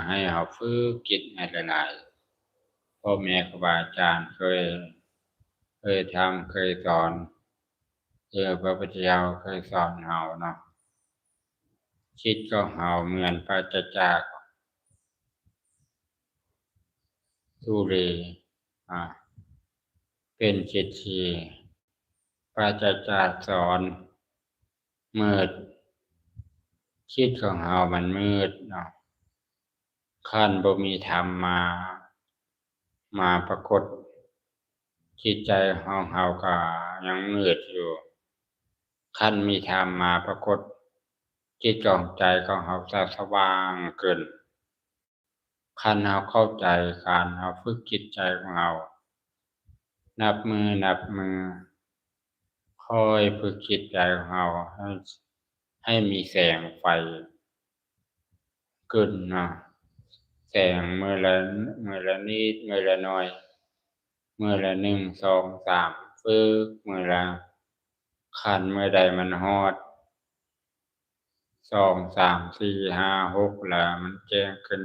ໃຫ້ເຮົາຝຶກຈິດໃຫ້ຫຼາຍໆ ພໍ່ແມ່ຄູບາອາຈານເຄີຍ ເຄີຍທຳ ເຄີຍສອນ ເອີ ພະພຸດທະເຈົ້າເຄີຍສອນເຮົາເນາະ. ຈິດຂອງເຮົາເໝືອນປາສະຈາກ ສຸເຣ ອາ ເປັນຈິດທີ່ປາສະຈາກສອນ ມືດ. ຈິດຂອງເຮົາມັນມືດເນາະ. ຄັນບໍ່ມີທຳມາ ມາປາກົດ, ຈິດໃຈຂອງເຮົາກໍຍັງມືດຢູ່. ຄັນມີທຳມາປາກົດ, ຈິດຂອງໃຈຂອງເຮົາຈະສະຫວ່າງຂຶ້ນ. ຄັນເຮົາເຂົ້າໃຈການເຮົາຝຶກຈິດໃຈຂອງເຮົາ ນັບມື້ນັບມື້ ຄ່ອຍຝຶກຈິດໃຈຂອງເຮົາໃຫ້ ໃຫ້ມີແສງໄຟຂຶ້ນເນາະ. ແສງມື້ລະ ມື້ລະນິດ ມື້ລະໜ້ອຍ ມື້ລະໜຶ່ງ ສອງ ສາມ ຝຶກມື້ລະ ຄັນມື້ໃດມັນຮອດ ສອງ ສາມ ສີ່ ຫ້າ ຫົກ ລະມັນແຈ້ງຂຶ້ນ